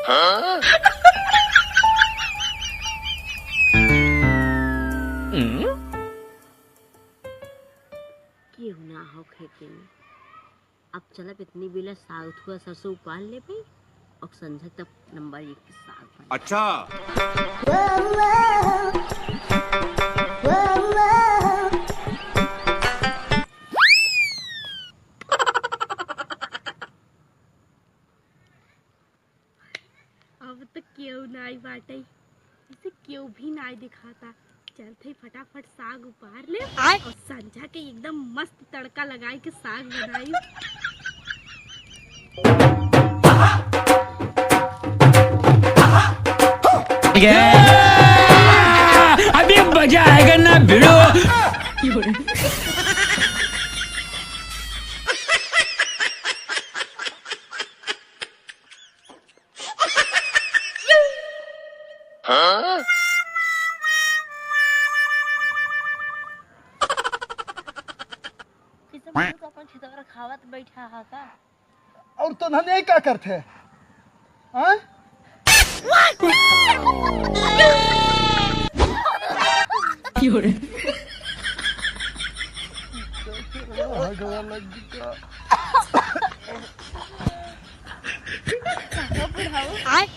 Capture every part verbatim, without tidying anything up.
केहू ना हो खेते में। अब चलब इतनी बेला साग थुआ सरसों उपार लेबे और संझा तक नंबर एक के साग बने। अच्छा। अब त केहू नाई बाटै, इसे केहू भी नाई दिखाता। चलत हई फटाफट साग उपार ले आय। और संझा के एकदम मस्त तड़का लगाई के साग बनाई। अभी मजा आएगा ना भिड़ो। हाँ? कैसे मनु तो अपन खेतवा खावत बैठा हा का? और तो धन यही का करते हैं? हाँ? क्यों रे? आय।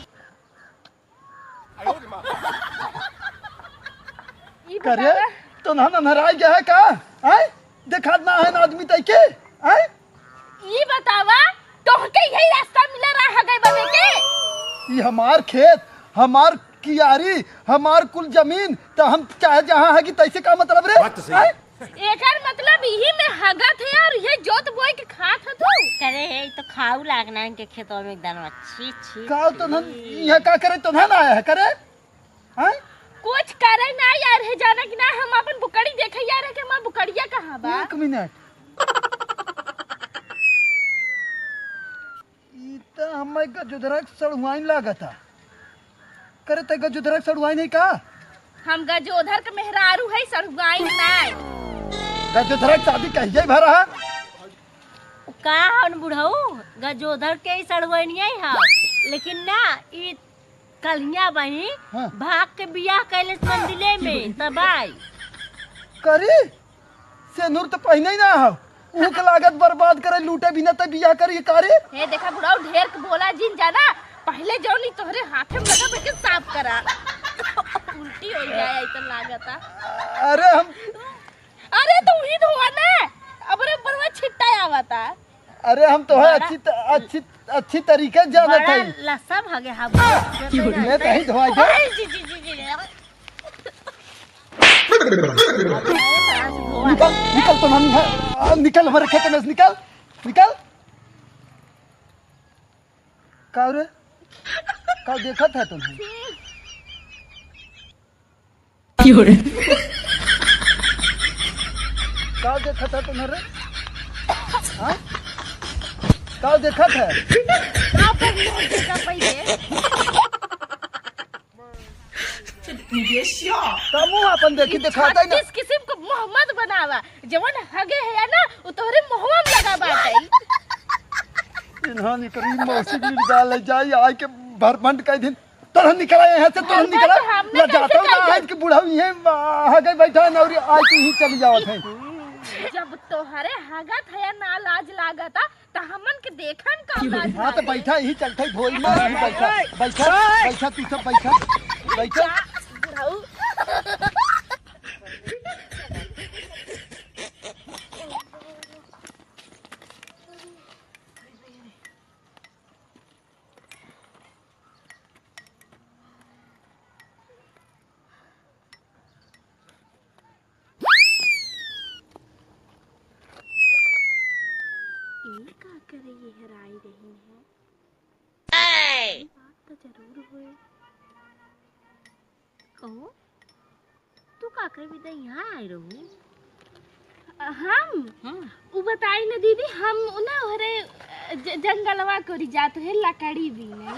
ई करे? बतावा। तो ना नहराई गया है का? आय? देखात ना है ना आदमी तई के? आय? ई बतावा, तोहके यही रास्ता मिला रहा हगै बने के? ई हमार खेत, हमार कियारी, हमार कुल जमीन, त हम चाहे जहाँ हगी तैसे का मतलब रे? बात तो सही। आय? एकर मतलब इही में हगत है और ये जोत बोए के खात ह तू? करे है, ई तो खाऊ लागना इनके खेतवा में एकदम अच्छी, अच्छी। का तो धन, यहाँ का करे तो धन आया है करे? हैं? कुछ करे ना यार, है जाना कि ना, हम अपन बुकड़ी देखे यार है कि हमार बुकड़िया कहाँ बा? एक मिनट। ई त हमें गजोधरा के सड़ुआइन लागता। करे त गजोधरा के सड़ुआइन है का? हम गजोधर के मेहरारू है, सड़ुआइन नाय। गजोधरा के शादी कहिए भरा है? का हन बुढ़ऊ, गजोधर के ही सड़ुआइन है, लेकिन ना, ई कल्हिया बही हाँ। भाग के बियाह कैले से मंदिले में, तब आई। करी? सेनुर तो पहिने ही ना हो। ऊँख लागत बर्बाद करे, लूटे बिना तब बियाह करी, का रे? हे देखा बुढ़ऊ, ढेर के बोला जिन जाना, पहले जौन ई तोहरे हाथे में लगा, बैठ के साफ करा। उल्टी हो जाए, ऐसा लागता। अरे हम अरे तू ही धोआ ना, अबरे बरवा छिट्टा आवता। अरे हम तो है बड़ा अच्छी त-, अच्छी, अच्छी तरीके से जानत बड़ा है। लसा भागे हा। मैं तो ही धोआ दे। अरे जी, जी, जी, जी, जी। निकल, निकल तो हम है। आ, निकल हमारे खेत में से निकल, निकल। का रे? का देखत है तुम? क्यों रे? का देखत है तुम्हें रे? हाँ? का देखत है? आप लोग देखा पहिले। का मुंह अपन देखी दिखाता है ना? छत्तीस किस्म को मुंह मत बनावा। जवन हगे है ना, उ तोहरे मुंहवा में लगा बाटे। इन्हां निकरी मौसी की गाल ले जाई, आय के भरभंड कह दिन। तुरंत निकला यहाँ से, तुरंत निकला। लजाता हूँ ना, आज के बुढ़ऊ ये हगे बैठा है, नौरी आज के ही चली जावत है। जब तोहरे हगत है ना लाज लागता, त हमन के देखन का लाज हाँ, तो लागे? बैठा यही चलते धोई में, यही बैठा, बैठा, बैठा, तू सब बैठा, बैठा। बुढ़ऊ। ई का करे ये हेराई रही है? बात तो जरूर होए। कहो, तू का करे बिदा यहाँ आए रहू? हम? हाँ। उ बताई न दीदी, हम उ ना ओहरे ज-, जंगलवा कोरी जात है लकड़ी बीने।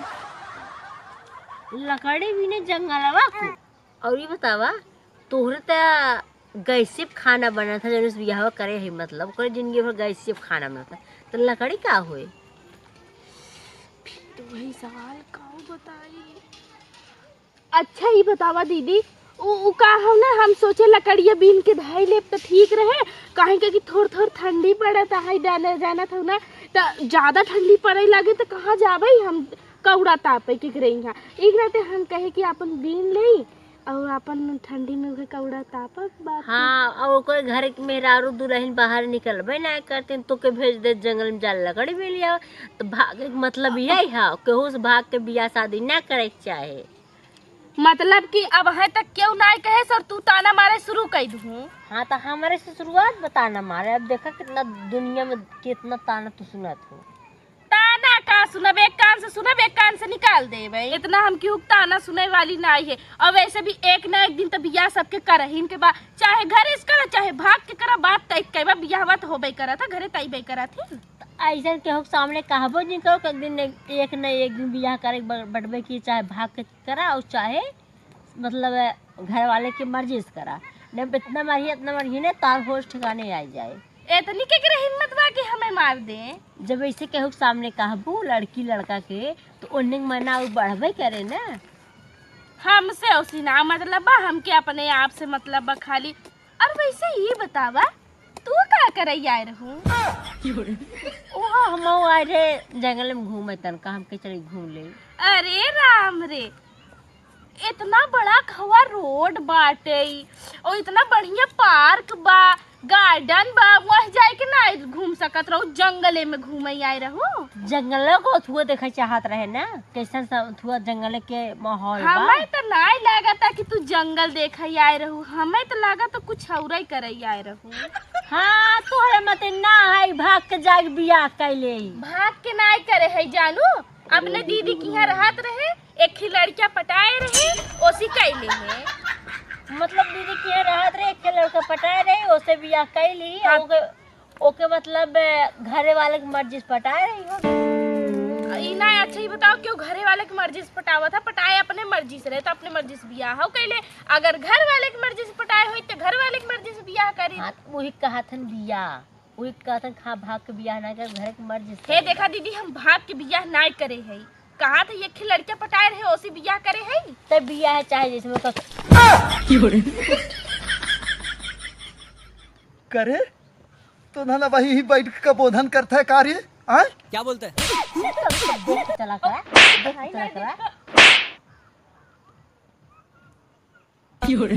लकड़ी बीने जंगलवा को? और ये बतावा, तोहरे त गैसिप खाना बनत है, जौन से बियाहवा करे है, मतलब, ओकरे जिंदगी भर गैसिप खाना बनत है, तो लकड़ी का होए? वही सवाल का बताई। अच्छा, ई बतावा दीदी, उ, उ का हम ना, हम सोचे लकड़िया बीन के धई लेब त ठीक रहे, काहे के कि थोर थोर ठंडी पड़त है, जाना, जानत हो ना, त ज्यादा ठंडी पड़े लागे त कहाँ जाबे हम कौड़ा तापे के करे यहाँ। एक राते हम कहे कि आपन बीन लेई और आपन ठंडी में उहे कौड़ा तापब बात। हाँ, और कोई घर के मेहरारू दुल्हन बाहर निकलबे ना करते, तो के भेज दे जंगल में जा लकड़ी बीन लिया, तो भागे के मतलब यही है, केहू से भाग के बियाह शादी ना करे के चाहे। मतलब कि अब है तक केहू नाय कहे सर, तू ताना मारे शुरू कर दूँ। हाँ, तो हमारे से शुरुआत बा ताना मारे। अब देखा कितना दुनिया में कितना ताना तू सुनत हो। ताना का सुनब, एक कान से सुनब, एक कान से निकाल देबे। इतना हम केहू ताना सुने वाली नाई है। और वैसे भी एक ना एक दिन तो बियाह सबके करहिन के बा, चाहे घरे से करा, चाहे भाग के करा, बात तय के बा, बियाहवा तो होबे करत है, घरे तय बे करत है। ऐसन केहू के सामने कहबो नहीं करो कि एक दिन एक, एक न एक दिन बियाह करे ब-, बटबे की, चाहे भाग के करा और चाहे मतलब घर वाले की मर्जी से करा। नहीं इतना मारिए, इतना मारिए ने तार होश ठिकाने आ जाए। इतनी के करे हिम्मत बा कि हमें मार दे? जब ऐसे केहू के सामने कहबू लड़की लड़का के तो ओन्ने के मना और बढ़बे करे ना। हमसे उसी ना मतलब बा, हमके अपने आप से मतलब बा खाली। और वैसे ही बतावा, तू का करई आए रहू? ओहो, हम आए रहे जंगल में घूमे, तनका हमके चली घूम ले। अरे राम रे, इतना बड़ा खवा रोड बाटे और इतना बढ़िया पार्क बा, गार्डन बा, वह जाए के ना घूम सकत रहू, जंगले में घूमे आए रहू। जंगल को थुआ देखे चाहत रहे ना, कैसन सा थुआ जंगल के माहौल बा। हमें तो नाय लागता कि तू जंगल देखे आए रहू, हमें तो लागत कुछ औरई करे आए रहू। हाँ, तोहरे मते ना है, भाग के जाके बियाह कैले। भाग के नाय करे है जानू, अपने दीदी की यहाँ रहत रहे, एक ही लड़का पटाए रहे, ओसी कैले है। मतलब दीदी की यहाँ रहत रहे, एक ही लड़का पटाए रहे, ओसे बियाह कैली, हाँ। ओके, ओके मतलब घरे वाले की मर्जी से पटाए रही हो। ई ना, अच्छा ही बताओ, क्यों घरे वाले की मर्जी से पटावा था? पटाए अपने मर्जी से रहे, तो अपने मर्जी से बियाह हो कैले। अगर घर वाले की मर्जी से पटाए होई, तो घर वाले की मर्जी से बियाह करी। हाँ, तो वही कहा थन बियाह, वही कहा थन खा भाग के बियाह ना कर, घर की मर्जी से हे करी। देखा दीदी, हम भाग के बियाह ना करे है, कहा था एक ही लड़का पटाए रहे, ओसी बियाह करे है। तब बियाह है चाहे जैसे वो कह- करे तो ना, ना वही ही बैठ के कबोधन करता है कार्य, आय? क्या बोलता है? देख के चला करा, देख के चला करा।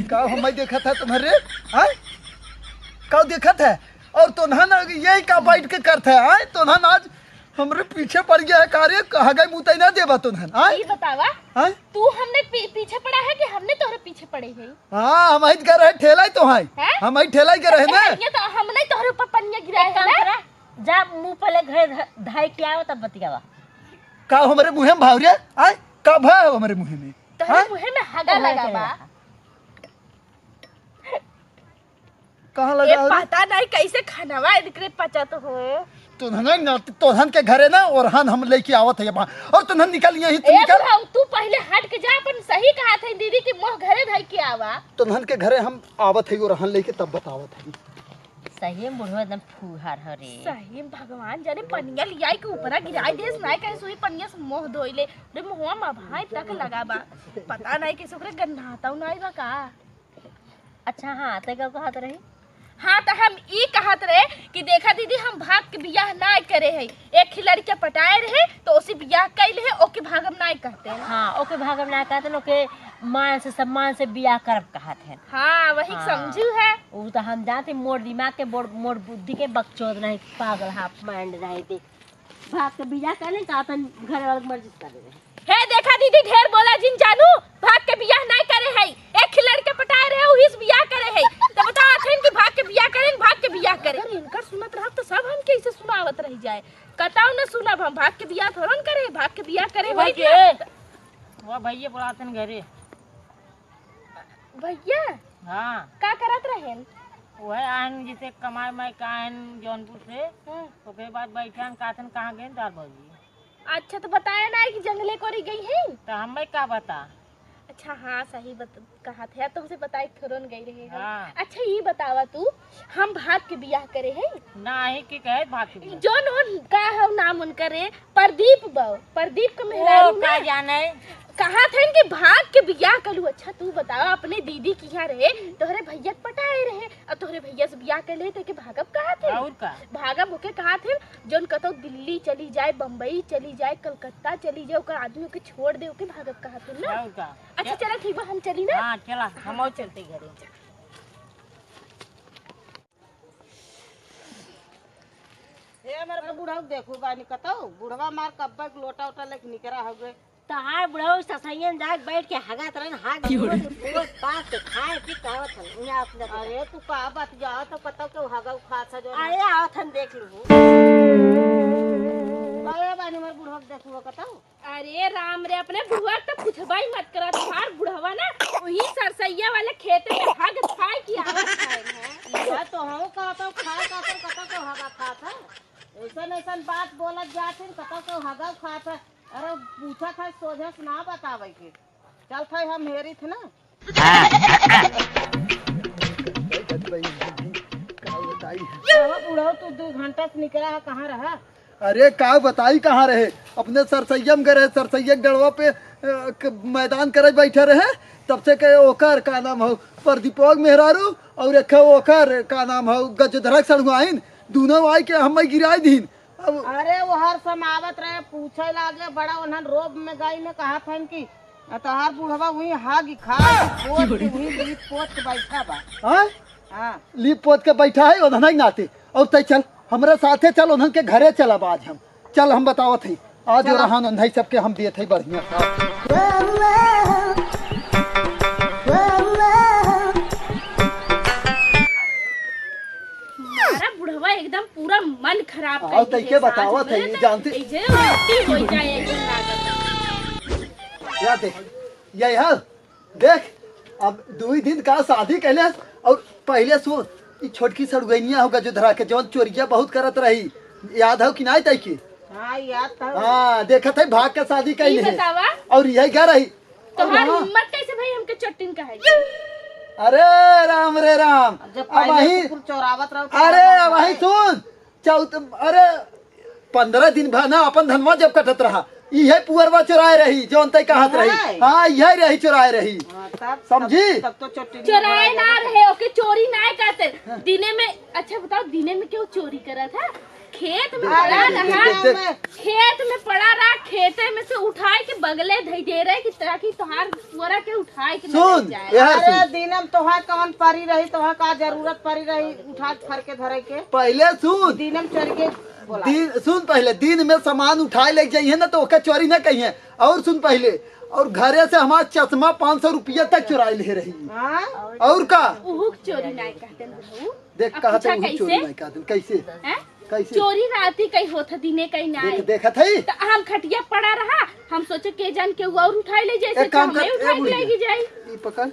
का हमें देखत है तुम्हारे, आय? का देखत है? और तोन्हन यही का बैठ के करत है, आय? तोन्हन आज हमरे पीछे पड़ गया है कार्य, हगई मुतई ना देबा तोन्हन, आय? ई बतावा, आय? तू हमने पी-, पीछे पड़ा है कि हमने तोहरे पीछे पड़े हैं? हाँ, हम ही के रहे ठेला ही तो है। हैं? हम ही ठेला ही के रहे ना। ये तो हमने तोहरे ऊपर पनिया गिराए एक है काम ना? करा, जा मुंह पहले घरे ध-, धाई के आओ तब बतियावा। का हमरे मुंहे में भाव रे? आय? का भाव हमरे मुंहे में? तोहरे हाँ? मुंहे में हगा ओहे लगा के बा। लगा। कहाँ ए, लगा है रे? पता नहीं कैसे खानवा इनकरे पचत हो। तोन्हन ना, तोन्हन के घरे ना ओरहन हम लेके आवत है यहाँ। और तोन्हन निकल यहाँ ही, तू ए निकल। बुढ़ऊ, तू पहले हट के जा, अपन सही कहा थे दीदी कि मोह घरे धई के आवा। तोन्हन के घरे हम आवत है ओरहन लेके, तब बतावत है। सही में बुढ़वा एकदम फूहर हो रे। सही में भगवान जाने पनिया लियाई के ऊपरा गिराई देस, नाई कहे सुई पनिया से मोह धोई ले। रे मुहवा में भाई तक लगा बा। पता नहीं कैसे ओकरे गन्नाता नाई बा का। अच्छा, हाँ, ते का कहत रही? हाँ, तो हम ई कहत रहे कि देखा दीदी, हम भाग के बियाह ना करे है, एक ही लड़का पटाए रहे, तो ओसे बियाह कैले है, ओके भागम ना कहते हैं। हाँ, ओके भागम ना कहते हैं, ओके मान से सम्मान से बियाह करब कहत हैं। हाँ, वही हाँ। समझू है। उ तो हम जानते, मोर दिमाग के, मोर, मोर बुद्धि के बकचोद नहीं, पागल half mind नहीं दे। भाग के बियाह कर ले, तो अपन घर वाले के मर्जी से कर ले। हे देखा दीदी, ढेर बोला जिन जानू, भाग के बियाह नहीं करे है, एक ही लड़के पटाए रहे, उही से बियाह करे है। तो बताओ अथेन कि भाग के बियाह करें, भाग के बियाह करें। अगर इनकर सुनत रहब तो सब हम कैसे सुनावत रह जाए। कताऊ न सुनब हम, भाग के बियाह थोड़न करे, भाग के बियाह करे ए भाई भाई के। वाह भैया बोलातन घरे। भैया? हाँ। का करत रहेन? वह आयन जैसे कमाए माए का आयन जौनपुर से। हाँ। ओकरे बाद बैठन कहतन कहाँ गए तार भौजी? अच्छा, तो बताया ना कि जंगले कोरी गई है? तो हमें का बता? अच्छा, हाँ, सही बत-, कहा थे। तुमसे बताई थोड़न गई रहे हम। हाँ। अच्छा, ई बतावा तू, हम भाग के बियाह करे है? नाही, की कहे भाग के बियाह? जौन उन का है नाम उनकर रे, प्रदीप बा, प्रदीप के ओ, मेहरारू का ना? जाने? कहा थे कि भाग के बियाह कलू। अच्छा, तू बतावा, अपने दीदी की यहाँ रहे, तोहरे भैया के पटाए रहे, और तोहरे भैया से बियाह कर ले, तो के भागब कहा थे? और का? भागब ओके कहा थे, जौन कतौ दिल्ली चली जाए, बम्बई चली जाए, कलकत्ता चली जाए, ओकर आदमी ओके छोड़ दे, ओके भागब कहा थे ना? और का? अच्छा, चला ठीक बा, हम चली ना? हाँ, चला, हम और चलते घरे। हे, हमारे बुढ़ऊ देखू बानी कतौ, बुढ़वा मार कब्बे के लोटा ओटा लेके निकरा हो गए। तहार बुढ़ऊ ससैयन जाके बैठ के हगात रहन, हाग की हो रही? पोत पात के खाए पी कहवत हन, यहाँ अपने अरे, तू का बतिया, तो कतौ के हगाऊ खात है जो अरे, आवत हन, देख लू। अरे, बानी हमारे बुढ़ऊ देखू कतौ। अरे राम रे, अपने बुढ़वा के तो पूछबा ही मत करा। तुम्हार बुढ़वा ना वही सरसैया वाले खेते में हग खाए की आवत है। यह तो हम कहता हूँ, खाए का तो कतौ के हगा खात है। ऐसन ऐसन बात बोलत जात है, कतौ के हगा खात है। अरे पूछत है, सोझे से ना बतावे के। चल थे हम हेरी थे ना। का बताई? कहाँ बुढ़ऊ तू दो घंटा से निकला है, कहाँ रहा? अरे का बताई कहाँ रहे, अपने सरसैया में गए रहे, सरसैया के डड़वा पे, अ, क-, मैदान करे बैठा रहे, तब से कहे ओकर का नाम हो, प्रदीपवा के मेहरारू और एक ओकर का नाम हो, गजधरा के सड़ुआइन, दोनों आई के हमें गिराई दीन। अब अरे वो हर समावत रहे, पूछे लागे, बड़ा उन्हन रोब में गई ने कहा था कि तहार बुढ़वा वही हागी खा के पोत के वही लीप पोत के बैठा बा। हाँ? हाँ। लीप पोत के बैठा है, ओधना ही नाते। और तै चल, हमरा साथे चल, उन्हन के घरे चलब आज हम। चल, हम बतावत हई। आज चला। रहन उन्हई सबके हम देत हई बढ़िया। मारा बुढ़वा एकदम पूरा मन खराब आओ, कर तैके दिहे सास बतावत है, में, ये जानते ऐसे उल्टी हो जाए, ऐसे लागत। या देख, ये है, देख, अब दुई दिन का शादी कैले, और पहले सुन, ई छोटकी सड़ुआइनिया होगा जो धरा के, जौन चोरिया बहुत करत रही, याद हो कि नाई तैके? हाँ, याद था। हाँ, देखत है, भाग के शादी कैले ई है। बतावा। और यही घर रही। तोहार हाँ। हिम्मत कैसे भाई हमके चट्टिन कहे? अरे राम रे राम। जब अब पहले वही से कुल चोरावत रहो, तो अरे अब वही भाई। सुन, चौथ, अरे, पन्द्रह दिन भर ना अपन धनवा जब कटत रहा, इहे पुअरवा चोराए रही, जौन तै कहत रही। नहीं। हाँ, इहे रही चोराए रही। हाँ, तब, समझी? तब, तब तो चोरी चोराए ना रहे, ओके चोरी ना कहते। हाँ। दिने में, अच्छा बताओ, दिने में क्यों चोरी करा था? खेत में अरे, पड़ा देख, रहा, देख, देख। खेत में पड़ा रहा, खेते में से उठाए के बगले धई दे रहे कि ताकि तोहार पुअरा के उठाए के सुन, ले जाए। यार अरे, सुन। दिने में तोहार कौन परी रही, तोहार का जरूरत परी रही? उठा के फर के धरे के। पहले सुन। दिन में चल के बोला। दिन, सुन पहले, दिन में सामान उठाए ले जाइए ना तो ओके चोरी ना कहिए। और सुन पहले, और घरे से हमार चश्मा पाँच सौ रुपया तक चुराए ले रही। हाँ? और का? उहुक चोरी ना कहते हैं बहू। देख, अब कहते पूछा उहुक चोरी कैसे? ना कहते, कैसे? हैं? कैसे? चोरी राती कहीं होत है, दिने कहीं ना देख, आए। देखत है? तो हम खटिया पड़ा रहा, हम सोचे के जान के वो और उठाए ले जाए, एक काम कर, हमें उठा ए के बुढ़िया, लेके जाई। ई पकड़।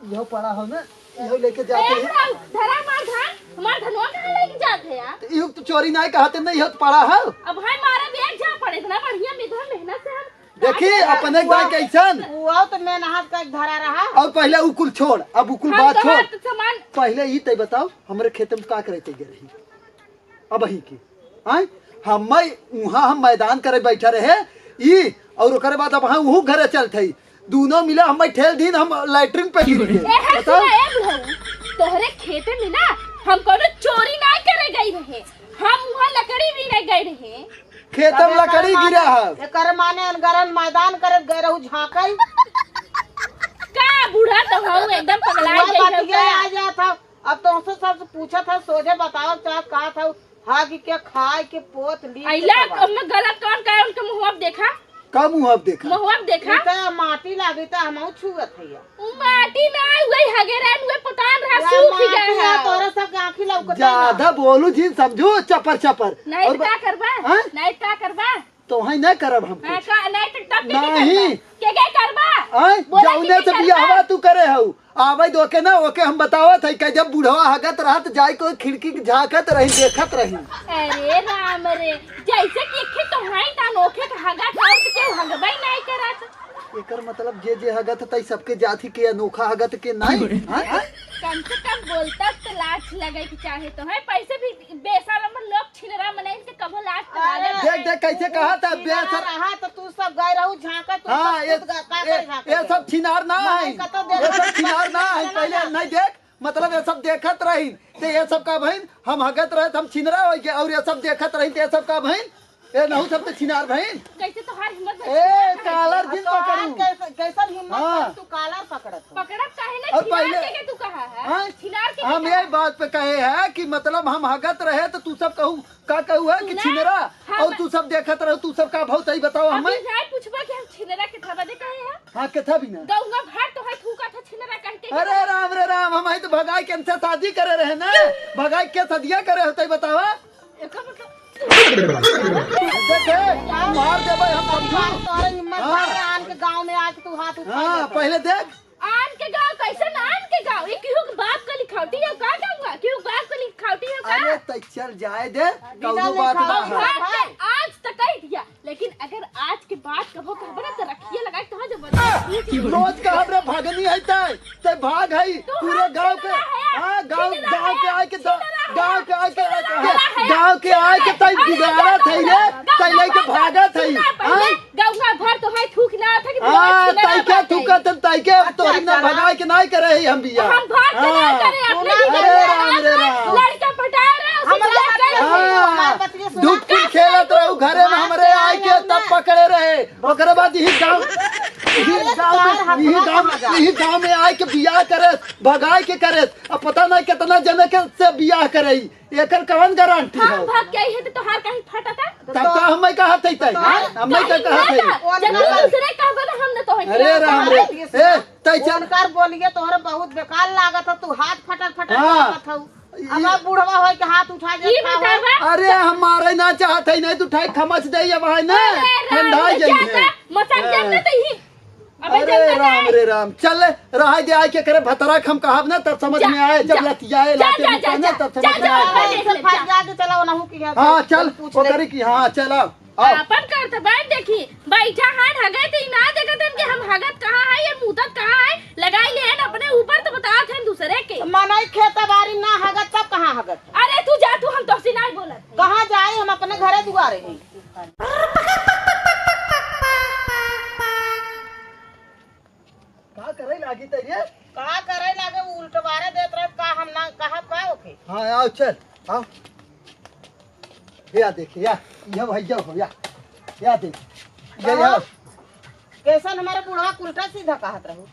इहो पड़ा हो ना, इहो लेके जाते ए, हैं। बुढ़ऊ, धरा हमार धन, हमार धनवा कहाँ लेके जात है यार? तो इहो तो चोरी नहीं कहते, नहीं, इहो तो पड़ा हो। अब भाई मारा भी एक जा पड़े, इतना बढ़िया में इतना मेहनत से हम देखी, रात अपने रात गाय कैसन। वो तो मैं नहात का एक धरा रहा। और पहले उ कुल छोड़, अब उ कुल हम बात तो छोड़। हाथ सामान पहले ई तय बताओ, हमरे खेत में का करे तय रही? अब ही की, आय, हम उहाँ हम मैदान करे बैठा रहे, ई, और ओकरे बाद अब हम उहू घरे चलत हई। दूनो मिला हम ठेल दीन, हम लैट्रिन पे गिर गए। ए, हट बताओ। सुना, ए बुढ़ऊ, तोहरे खेते में ना हम कोनो चोरी ना करे गई रहे, हम उहाँ लकड़ी बीने गए रहे। खेत में लकड़ी गिरा है। एकर माने अनगरन मैदान करे गए रहू झांकल। का बूढ़ा तो हऊ एकदम पगला गई है का? आ जात हऊ। अब तो उनसे सबसे पूछत है, सोझे बताओ, चाहत कहा था, हागी के खाए के पोत ली के अइला, तबाह। अब मैं गलत कौन कहे, उनके मुँह अब देखा? का मुँह अब देखा? मुँह अब देखा? ई तो माटी लागी तो हमहू छुअत है। उ माटी ना, वही हगे रहन, वही पतान रहा, या सूख माटी गया है, है। तोरा सबके आँखी लौकत है ना। ज्यादा बोलू जी, समझू, चपर चपर। नहीं और तो ब-, का करबा? हाँ? नहीं तो का करबा? तो वहीं नहीं करब हम हाँ, कुछ। का, नहीं तो तब के के नहीं। करबा? के के करबा? आय, बोला जौने के से के करबा? बियाहवा तू करे हऊ, आवे दो के ना, ओके हम बतावत है कि जब बुढ़वा हगत रहत, जाए को खिड़की के झांकत रही, देखत रही। अरे राम रे, जैसे कि एक तो हाई तान ओके के हगत रहत, के हगबे नहीं करत। एकर मतलब जे जे हगत तई सबके जाति के अनोखा हगत के नाई? हाँ? कम से कम बोलता तो लाज लगे के चाहे तो है। पैसे भी बेशरम लोग छिनरा मनई से कबो लाज तो लागे। देख, देख, कैसे कहा था, छिनरा बेशर- रहा तो तू सब गए रहू झांके, तू हाँ, सब ये, खुद गा-, का ये, करे झांके ये रहे? सब छिनार ना है। कतो देख ये सब छिनार ना है। पहले नहीं देख, मतलब ये सब देखत रही, तो ये सब का बहिन, हम हगत रहे, हम छिनरा हो गए, और ये सब देखत रही, तो ये सब का बहिन, ए, नहु सब तो छिनार भइन। कैसे तोहार हिम्मत भई? ए, कालर जिन तोहार पकड़ू। कैसे, कैसन हिम्मत हाँ। भई तू कालर पकड़त हो? पकड़त काहे नहीं? और छिनार पहले के, के तू कहा है? हाँ? छिनार के हम के ये कहा? बात पे कहे हैं कि मतलब हम हगत रहे तो तू सब कहू, का कहू है कि सुना, छिनरा? हम और तू सब देखत रहो, तू सब का भाव तई बताओ अभी हमें? जाए पूछबा कि हम छिनरा के था बदे कहे हैं? हाँ, के था भी ना। गौवा भर तो है थूका था छिनरा कह के। अरे राम रे राम, हम है तो भगाई के इनसे शादी करे रहे ना, भगाई के सदिया करे होते बतावा। एकर मतलब देखे, मार देबै हम समझू। तोहरे हिम्मत हाँ। बाटे आन के गाँव में आके तू हाथ उठा हाँ, लेता। पहले देख। आन के गाँव कैसे ना आन के गाँव? ये केहू के बाप का लिखावटी है का गाँव का? केहू बाप का लिखावटी है का? अरे तै चल जाए दे, बिना कौनो बात ना लिखावटी है। बाप के आज तक कह दिया, लेकिन अगर आज के बाद कबो कहबे ना तो रखिए लगा के तोहर जबरदस्ती रोज का हमरे भगनी है तै। ते भाग है, तू पूरे हम गाँव के, छिनरा है, हाँ, गाँव, छिनरा गाँव है, के आए के द-, छिनरा है, गाँव के आए के, छिनरा है, गाँव के आए के तई अरे बिगाड़त है रे, गाँव तई लेके भागत है, सुना पहले, हाँ? गाँव भर तो है थूक ना था कि हाँ, छिनरा तई के बात है। थूकत है, तई के अच्छा, तोरी ना अच्छा। भगाए के नाई करे है हम बिया। हम भाग के ना हाँ। करे, अपने अरे राम रे राम। लड़का पटा रहे, उसे हमरा बात करे। हाँ, हमार बतिया सुना। दुख खेलत रहू घरे में, हमरे आए के तब पकड़े रहे। ओकरे बाद यही गाँव, यही गाँव में, यही गाँव में, यही गाँव में आए के बियाह करे, भगाए के करे। अब पता नहीं कितना जने के से बियाह करे। एकर कौन गारंटी हम है? भाग के आई है तो तोहार कहीं फटा था? तब तो हमें कहा थे तय। तो हमें तो कहा थे। जब तू दूसरे कहबे ना हम न तो है। अरे राम रे। ए, तय चल। उनकर बोलिए तोहरे बहुत बेकार लागत है, तू हाथ फटर फटर हाँ। लागत हऊ। अब ई अब बुढ़वा होई के हाथ उठा ई जाता है। बतावा। अरे, हम मारे ना चाहत है, नहीं तो उठाई खमच दे, अब है ना, अरे, राम ठंडा रे, जाई जाता, है। मसक हाँ। जाता तो ही। अबे अरे, जनता राम जाए। रे राम, चल, रहा दे, आए के करे भतरा के हम कहब ना, तब समझ जा, में आए, जब जा, लतियाए, जा, लाते जा, मुका जा, ना, जा, तब समझ जा, में जा, आए। जा, जा, चल, जा। भाग जा, चला, ओनहु की है, हाँ, चल, पूछ ले। ओकरे की, हाँ, चल, आओ। आओ। आपन करतबन देखी, बैठा हन, हगे त ई ना देखत हन कि हम हगत कहाँ है, ये मूतत कहाँ है, लगाई ले हन अपने ऊपर तो बतावत हन दूसरे के। तो मनई खेत बारी ना हगत, तब कहाँ हगत? अरे तू जा, तू हम तोहसे नाई बोलत। कहाँ जाई, हम अपने घरे दुआरे ही। का करे लागी तैये? का करे लागे, उ उल्टवारे देत रहत, का हम ना कहब का ओके? हाँ, आओ, चल, आओ। या देख, या, या भैया हो, या, या देख, या, या। कैसन हमारे बुढ़वा उल्टा सीधा कहत रहू?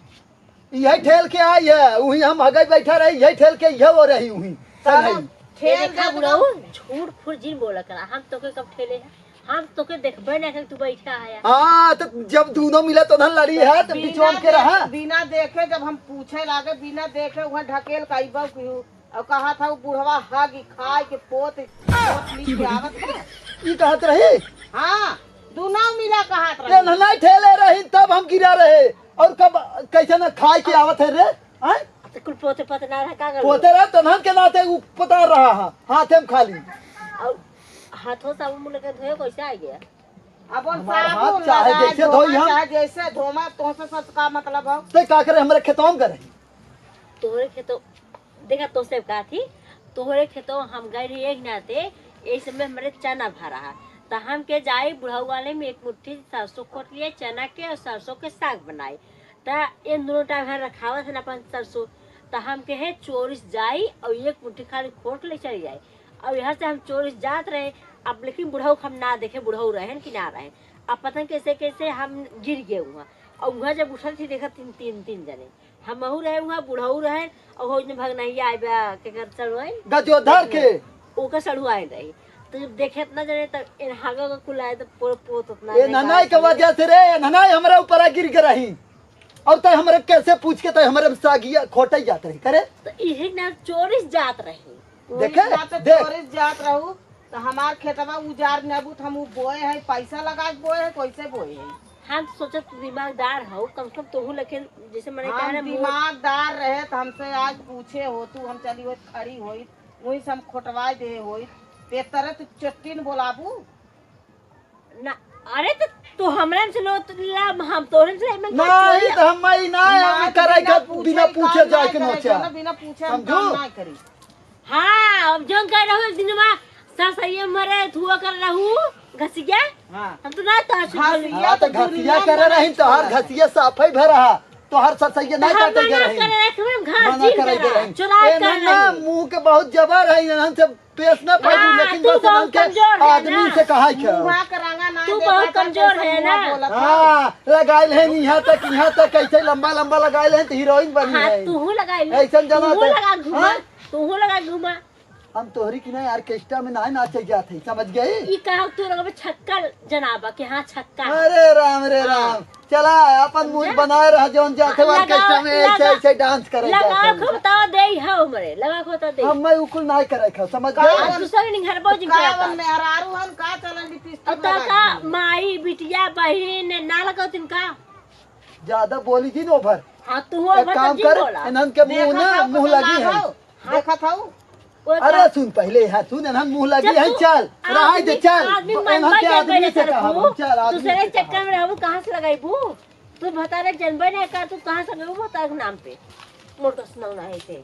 यही ठेल के आई है, वही हम हगई बैठा रही, यही ठेल के यह हो रही वही। चल साला, आई। ठेल देखा दे बुढ़ऊ, दो। झूठ फूट जिन बोला करा, हम तोके कब ठेले है? हम तोके देखबे ना करी, तू बैठा है। हाँ, तो जब दोनों मिला तो धन लड़ी है, तो बिना बिचौन के रहा। देखे, बिना देखे जब हम पूछे लागे, बिना देखे वहाँ ढकेल का इबा किहू। और कहा था वो बुढ़वा हागी खाए के पोत, पोत ली के आवत है। ई कहत रही? हाँ, दोनों मिला कहत ये रही। ननाई ठेले रही तब हम गिरा रहे। और कब कैसे न खाए के आवत है रे? हैं? तो कुल पोते पोते ना रहा, का कर पोते रहे तो नन के नाते उ पता रहा है, हाथे में खाली। और हाथों साबुन मुँह लेके धोए कैसे आ गया? अब उन हमार साबुन हाथ चाहे लगा, जैसे धोवा, धोई हम। चाहे जैसे धोवा, तोहसे सच का मतलब हो? ते का करे हमरे खेतवा में करे? तोहरे खेतवा, देखा तोहसे का थी, तोहरे खेतवा हम गए रही एक नाते, यही समय हमरे चना भरा है। तो हम के जाई बुढ़ऊ वाले में एक मुट्ठी सरसों खोट लिए, चना के और सरसों के साग बनाई। त इन दोनों टाइम यहाँ रखावत है ना अपन सरसों, त हम के है चोरिस जाई और एक मुट्ठी खाली खोट ले चली जाई। और यहाँ से हम चोरिस जात रहे, अब लेकिन बुढ़ऊ हम ना देखे, बुढ़ऊ रहन कि ना रहन। अब पता नहीं कैसे कैसे हम गिर गए वहाँ। और वहाँ जब उठल थी देखा तीन, तीन, तीन जने, हमहू रहे वहाँ, बुढ़ऊ रहे, और हो जने भगनहिया आए बा, केकर सड़ुआइन? गजोधर के। ओकर सड़ुआइन रही। तो जब देखे इतना जने, तब एनहागा का कुल आए, तो पो-, पोत उतना ए नहीं ननाई के बात वजह से रे, ए ननाई हमरा ऊपर आ गिर के रही। और तय हमरे कैसे पूछ के तय हमरे सागिया खोटे जात रही करे? तो इहे ना चोरिस जात रही। देखे? चोरिस जात, देख। चोरिस जात रहू, तो हमार खेतवा उजाड़ नेबू, तो हम उ बोए है, पैसा लगा के बोए है, कैसे बोए है? हम तो सोचत तू दिमागदार हो, कम से कम तोहू लेकिन जैसे मने हम कह रहे मोर दिमागदार रहे, तो हमसे आज पूछे हो तू, हम चली होई खड़ी होई, वही से हम खोटवाई दे होई, ते तरह तू चट्टिन बोलाबू? ना, अरे तो तो हमरा से लो, तो ला, हम तोहरे से में नहीं, तो हम माई ना, हम करे बिना पूछे जाए के नोचा। बिना पूछे हम समझू? काम ना करी। हाँ, अब जौन कह रहू एक दिन मा सरसैया मरे थुआ कर रहू घसिया। हाँ। हम तो ना तो घसिया। हाँ, तो घसिया करे रही, तो हर घसिया साफे भरा। तो हर सरसैया नहीं काटे के रही। करे रहे, हम घास मना करे के रही। चुराई कर रही। मुंह के बहुत जबर है, इन्हन से पेश ना पाई, हाँ, लेकिन तू बस बहुत इनके कमजोर है आदमी ना। से कहा है। मुंह के रंगा ना तू बहुत कमजोर है ना। हाँ, लगाइल है यहाँ तक, यहाँ तक ऐसे लंबा लंबा लगाइल है तो हीरोइन बनी हाँ, है। तू लगाइल। ऐसन जना तू तो लगा घुमा, हाँ? तू लगा घुमा। हम तोहरी की नहीं ऑर्केस्ट्रा में नहीं नाचे जात है, समझ गई? ई कहा तू लोग छक्का जनाबा के हाँ छक्का। अरे राम रे हाँ। राम, चला अपन मूड बनाए रह, जौन जाते ऑर्केस्ट्रा में ऐसे ऐसे डांस करे लगा जाते हैं। खोता दे है हमरे, लगा खोता दे। हम मैं उकुल नहीं करे खा, समझ गए? दूसरे नहीं घर बाबूजी का। मेहरारू हन का चलन लिपस्टिक और तो का माई बिटिया बहिन ना लगाओ तिनका। ज्यादा बोली जी ओभर। हाँ तू एक काम कर, इन्हन के मुंह ना मुंह लगी है। देखत हऊ। अरे सुन पहले, हाँ सुन, एनहन मुँह लगी है, चल, रहाई दे, चल। एनहन के आदमी से कहा, चल, आदमी से कहा। दूसरे चक्कर में रहबू, कहाँ से लगाईबू? तू भतारे जनबे नहीं कर, तू कहाँ से लगेबू भतारे के नाम पे? मोटरसाइकिल ना है से।